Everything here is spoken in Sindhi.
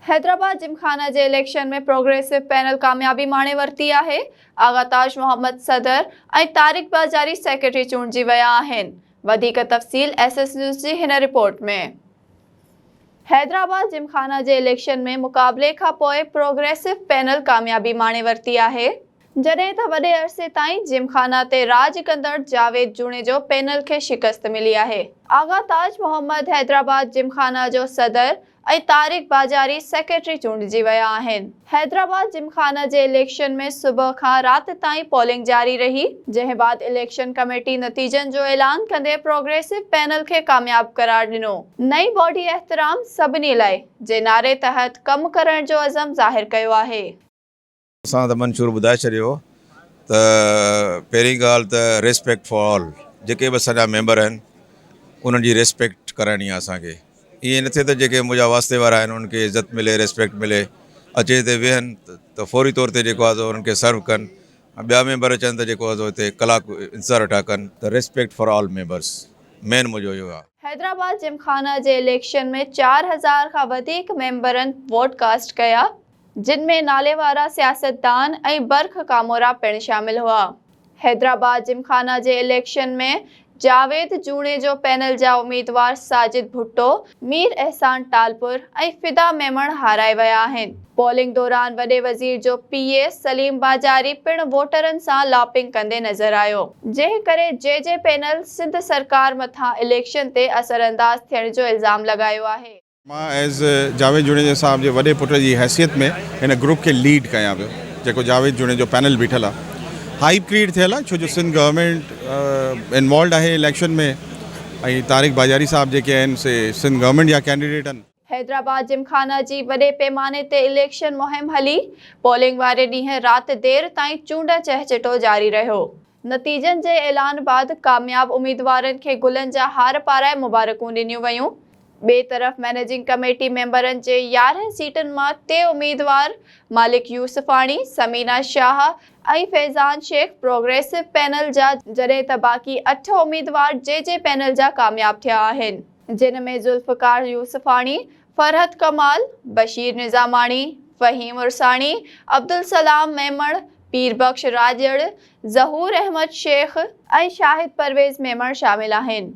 حيدرآباد جمخانه جي اليڪشن ۾ پروگريسو پينل ڪاميابي ماڻي ورتي آهي، آغا تاج محمد صدر ۽ طارق باجاري سيڪريٽري چونڊجي ويا آهن، وڌيڪ تفصيل ايس ايس نيوز جي هن رپورٽ ۾. حيدرآباد جمخانه جي اليڪشن ۾ مقابلي کانپوء پروگريسو پينل ڪاميابي ماڻي ورتي آهي، جڏهن ته وڏي عرصي تائين جمخانه تي راڄ ڪندڙ جاويد جوڻيجو پينل کي شڪست ملي آهي. آغا تاج محمد حيدرآباد جمخانه جو صدر ۽ طارق باجاري سيڪريٽري چونڊجي ويا آهن. حيدرآباد جمخانه جي اليڪشن ۾ صبح کان رات تائين پولنگ جاري رهي، جنهن بعد اليڪشن ڪميٽي نتيجن جو اعلان ڪندي پروگريسو پينل کي ڪامياب قرار ڏنو. نئين باڊي احترام سڀني لاء جي نعري تحت ڪم ڪرڻ جو عزم ظاهر ڪيو آهي. اسان ته منشور ٻڌائي ڇڏيو هو ته پهرين ڳالهه ته ريسپيڪٽ فار آل جيڪي به اسان جا ميمبر آهن انهن جي ريسپيڪٽ ڪرائڻي آهي اسان کي ائين نه ٿئي ته جيڪي منهنجا واسطي وارا آهن انهن کي عزت ملي ريسپيڪٽ ملي اچي هتي ويهن ته فوري طور تي جيڪو آهي سو انهن کي سرو ڪن ۽ ٻيا ميمبر اچن ته جيڪو آهي سو هتي ڪلاڪ انتظار ويٺا ڪن ته respect for all members main منهنجو اهو آهي. حيدرآباد جمخانه جي اليڪشن ۾ 4000 کان وڌيڪ ميمبرن ووٽ ڪاسٽ ڪيا. جن ۾ ناليوارا سياستدان ۽ برک ڪامورا پڻ شامل هئا. حيدرآباد جمخانه جي اليڪشن ۾ جاويد جوڻيجو پينل جا اميدوار ساجد ڀٽو، مير احسان ٽالپر ۽ فدا ميمڻ هارائي ويا آهن. پولنگ دوران وڏي وزير جو پي اي سليم باجاري پڻ ووٽرن سان لاپنگ ڪندي نظر آيو. جنهن ڪري جي جي پينل سنڌ سرڪار مٿان اليڪشن تي اثرانداز ٿيڻ جو الزام لڳايو آهي. مان ايز جاويد جوڻيجو صاحب جي وڏي پٽ جي حيثيت ۾ هن گروپ کي ليڊ ڪيان پيو جيڪو جاويد جوڻيجو پينل بيٺل آ هائپ ڪريئيٽ ٿيل آ ڇو جو سنڌ گورنمينٽ انوالوڊ آهي اليڪشن ۾ ۽ طارق باجاري صاحب جيڪي آهن سي سنڌ گورنمينٽ جا ڪينڊيڊيٽ آهن. حيدرآباد جمخانه جي وڏي پيماني تي اليڪشن مهم هلي، پولنگ واري ڏينهن رات دير تائين چونڊ چهچٽو جاري رهيو. نتيجن جي اعلان بعد ڪامياب اميدوارن کي گلن جا هار پارائي مبارڪون ڏنيون ويون. ٻئي طرف مئنيجنگ ڪميٽي ميمبرن جي 11 سيٽن مان ٽي اميدوار مالڪ يوسفاڻي، ثمينه شاهه ۽ فيضان شيخ پروگريسو پينل جا جڏهن ته باقي اٺ اميدوار جي جي پينل جا ڪامياب ٿيا آهن جن ۾ ذوالفقار يوسفاڻي، فرحت ڪمال، بشير نظاماڻي، فهيم عرساڻي، عبدالسلام ميمڻ، پير بخش راڄڙ، ظهور احمد شيخ ۽ شاهد پرويز ميمڻ شامل آهن.